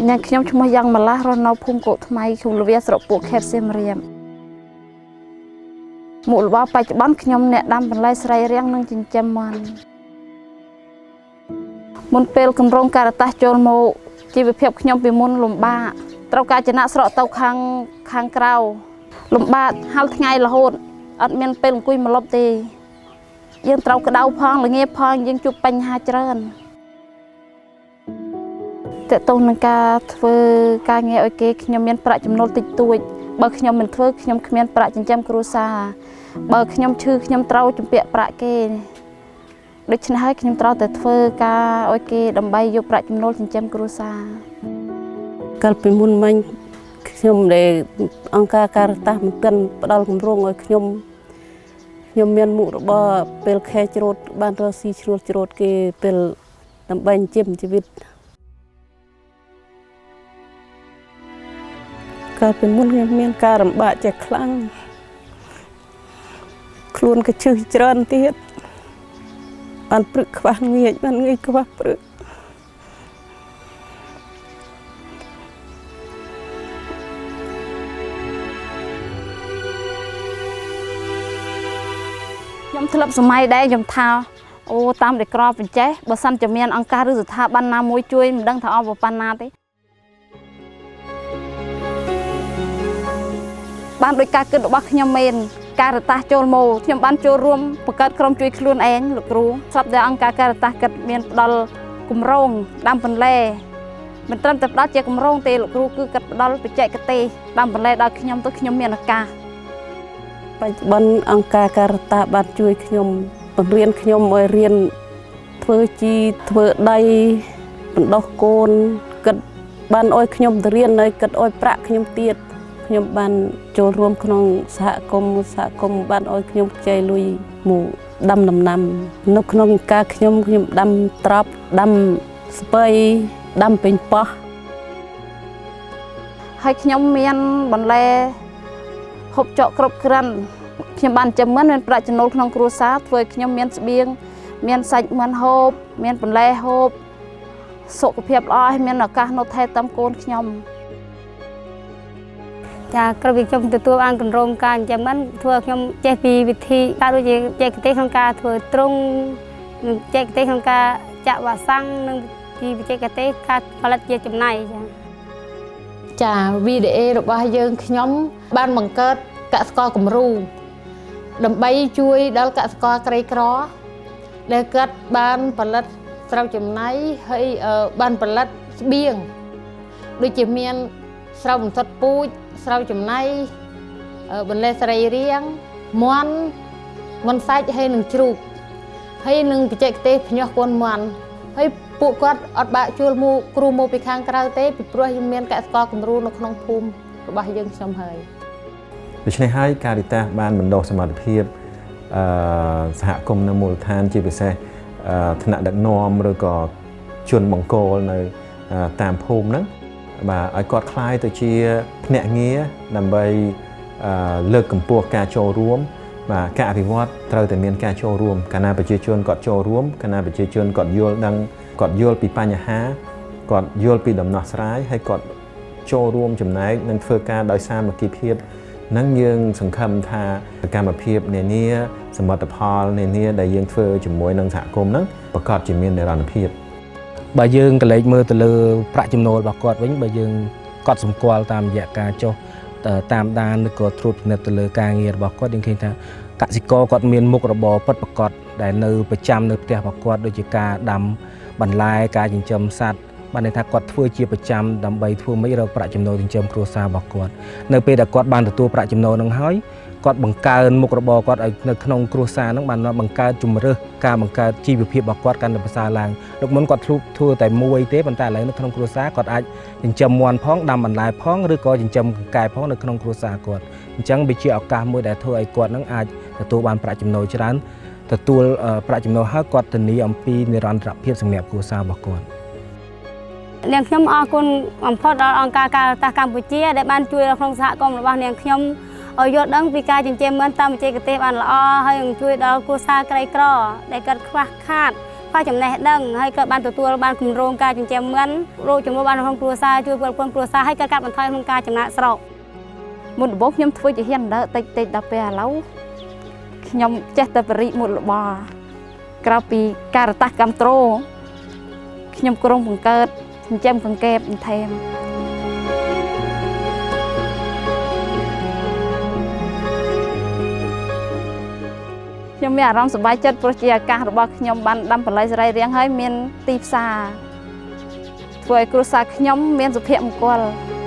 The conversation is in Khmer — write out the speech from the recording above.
ញ៉ាំខ្ញុំឈ្មោះយ៉ាងម៉ាឡាស់រស់នៅភូមិគោកថ្មីឃុំល្វាស្រុកពួកខេត្តសៀមរាបមុខរបរបច្ចុប្បន្នខ្ញុំអ្នកដាំបន្លែសរីរាង្គនិងចិញ្ចឹមមាន់មុនពេលគម្រោងការតាសចូលមកជីវភាពខ្ញុំពីមុនលំបាកត្រូវការចំណាក់ស្រុកទៅខាងក្រៅលំបាកហាលថ្ងៃរហូតអត់មានពេលអង្គុយមកលប់ទេយើងត្រូវក្តៅផងល្ងាផងយើងជួបបញ្ហាច្រើនតើតោះនឹងការធ្វើការងារឲ្យគេខ្ញុំមានប្រាក់ចំណូលតិចតួចបើខ្ញុំមិនធ្វើខ្ញុំគ្មានប្រាក់ចិញ្ចឹមគ្រួសារបើខ្ញុំឈឺខ្ញុំត្រូវជំពាក់ប្រាក់គេដូច្នេះហើយខ្ញុំត្រូវតែធ្វើការឲ្យគេដើម្បីយកប្រាក់ចំណូលចិញ្ចឹមគ្រួសារ កាលពីមុនមិញខ្ញុំដែលអង្គការការតាសមិនទាន់ផ្ដល់គម្រោងឲ្យខ្ញុំខ្ញុំមានមុខរបរពេលខែច្រូតបានរកស៊ីជ្រួលច្រូតគេពេលដើម្បីចិញ្ចឹមជីវិតកាលពីមុនខ្ញុំមានការលំបាកជាខ្លាំងខ្លួនក៏ឈឺច្រើនទៀតបានព្រឹកខ្វះងាកបានងាយខ្វះព្រឹក ខ្ញុំធ្លាប់សម័យដែរខ្ញុំថាអូតាមដែលក្របញ្ចេះបើសិនជាមានអង្គការឬស្ថាប័នណាមួយជួយមិនដឹងថាអស់ប៉ុណ្ណាទេបានដោយការគិតរបស់ខ្ញុំមែនការតាសចូលមកខ្ញុំបានចូលរួមបង្កើតក្រុមជួយខ្លួនឯងលោកគ្រូស្រាប់តែអង្គការការតាសគិតមានផ្ដល់គម្រោងដាំបន្លែមិនត្រឹមតែផ្ដល់ជាគម្រោងទេលោកគ្រូគឺគិតផ្ដល់បច្ចេកទេសដាំបន្លែដល់ខ្ញុំទៅខ្ញុំមានឱកាស បច្ចុប្បន្នអង្គការការតាសបានជួយខ្ញុំបង្រៀនខ្ញុំឲ្យរៀនធ្វើជីធ្វើដីបណ្ដុះកូនគិតបានឲ្យខ្ញុំទៅរៀនហើយគិតឲ្យប្រាក់ខ្ញុំទៀតខ្ញុំបានចូលរួមក្នុងសហគមន៍សហគមន៍បានឲ្យខ្ញុំខ្ចីលុយមកដាំដំណាំនៅក្នុងការខ្ញុំខ្ញុំដាំត្រប់ដាំស្ពៃដាំពេញប៉ោះ ហើយខ្ញុំមានបន្លែហូបចុកគ្រប់គ្រាន់ខ្ញុំបានចិញ្ចឹមមានប្រាក់ចំណូលក្នុងគ្រួសារធ្វើឲ្យខ្ញុំមានស្បៀងមានសាច់មានហូបមានបន្លែហូបសុខភាពល្អហើយមានឱកាសនៅថែទាំកូនខ្ញុំ ចាក្រោយពីខ្ញុំទទួលបានគម្រោងការចិញ្ចឹមមិនធ្វើឲ្យខ្ញុំចេះពីវិធីការដូចជាបច្ចេកទេសក្នុងការធ្វើទ្រុងនិងបច្ចេកទេសក្នុងការចាក់វ៉ាក់សាំងនិងពីបច្ចេកទេសការផលិតជាចំណីចា ចា VDA របស់យើងខ្ញុំបានបង្កើតកសិករគំរូដើម្បីជួយដល់កសិករក្រីក្រដែលគាត់បានផលិតស្រូវចំណីហើយបានផលិតស្បៀងដូចជាមានស្រូវបន្សុទ្ធពូជស្រូវចំណីបន្លែសរីរាង្គមាន់មាន់សាច់ហើយនឹងជ្រូកហើយនឹងបច្ចេកទេសភ្ញាស់កូនមាន់ហើយពួកគាត់អត់បាក់ជួលមកគ្រូមកពីខាងក្រៅទេពីព្រោះយើងមានកសិករគំរូនៅក្នុងភូមិរបស់យើងខ្ញុំហើយ ដូច្នេះហើយការីតាសបានបណ្ដុះសមត្ថភាពសហគមន៍នៅមូលដ្ឋានជាពិសេសថ្នាក់ដឹកនាំឬក៏ជនបង្គោលនៅតាមភូមិហ្នឹងបាទឲ្យគាត់ក្លាយទៅជាភ្នាក់ងារដើម្បីលើកកម្ពស់ការចូលរួមបាទការអភិវឌ្ឍត្រូវតែមានការចូលរួមកាលណាប្រជាជនគាត់ចូលរួមកាលណាប្រជាជនគាត់យល់ដឹងគាត់យល់ពីបញ្ហាគាត់យល់ពីដំណោះស្រាយហើយគាត់ចូលរួមចំណែកនិងធ្វើការដោយសាមគ្គីភាពនឹងយើងសង្ឃឹមថាសកម្មភាពនានាសមិទ្ធផលនានាដែលយើងធ្វើជាមួយនឹងសហគមន៍ហ្នឹងប្រាកដជាមាននិរន្តរភាព បើយើងកលេចមើលទៅលើប្រាក់ចំណូលរបស់គាត់វិញបើយើងកត់សម្គាល់តាមរយៈការចុះតាមដានឬក៏ត្រួតពិនិត្យទៅលើការងាររបស់គាត់យើងឃើញថាកសិករគាត់មានមុខរបរពិតប្រាកដដែលនៅប្រចាំនៅផ្ទះរបស់គាត់ដូចជាការដាំបន្លែការចិញ្ចឹមសត្វបានន័យថាគាត់ធ្វើជាប្រចាំដើម្បីធ្វើម៉េចរកប្រាក់ចំណូលចិញ្ចឹមគ្រួសាររបស់គាត់នៅពេលដែលគាត់បានទទួលប្រាក់ចំណូលនឹងហើយគាត់បង្កើនមុខរបរគាត់ឲ្យនៅក្នុងគ្រួសារហ្នឹងបានបង្កើតជំរើសការបង្កើតជីវភាពរបស់គាត់កាន់តែប្រសើរឡើងលោកមុនគាត់ធ្លាប់ធ្វើតែមួយទេប៉ុន្តែឥឡូវនៅក្នុងគ្រួសារគាត់អាចចិញ្ចឹមមាន់ផងដាំបន្លែផងឬក៏ចិញ្ចឹមកង្កែបផងនៅក្នុងគ្រួសារគាត់អញ្ចឹងវាជាឱកាសមួយដែលធ្វើឲ្យគាត់នឹងអាចទទួលបានប្រាក់ចំណូលច្រើនទទួលប្រាក់ចំណូលហើយគាត់ធានាអំពីនិរន្តរភាពសម្រាប់គ្រួសាររបស់គាត់ នាងខ្ញុំអរគុណបំផុតដល់អង្គការការតាសកម្ពុជាដែលបានជួយដល់ក្នុងសហគមន៍របស់នាងខ្ញុំឲ្យយល់ដឹងពីការចិញ្ចឹមមាន់តាមបច្ចេកទេសបានល្អហើយនឹងជួយដល់គ្រួសារក្រីក្រដែលគាត់ខ្វះខាត ខ្វះចំណេះដឹងហើយក៏បានទទួលបានគម្រោងការចិញ្ចឹមមាន់រកចំណូលបានក្នុងគ្រួសារជួយផ្គត់ផ្គង់គ្រួសារហើយក៏កាត់បន្ថយក្នុងការចំណាកស្រុក មុនដំបូងខ្ញុំធ្វើជាហ៊ានដើតិចតិចដល់ពេលឥឡូវខ្ញុំចេះតែបរិមុខរបរក្រៅពីការតាសគ្រប់ត្រូលខ្ញុំក្រុងបង្កើតចិញ្ចឹមកង្កែបបន្ថែមខ្ញុំមានអារម្មណ៍សប្បាយចិត្តព្រោះជាឱកាសរបស់ខ្ញុំបានដាំបន្លែសរីរាង្គហើយមានទីផ្សារធ្វើឲ្យគ្រួសារខ្ញុំមានសុភមង្គល។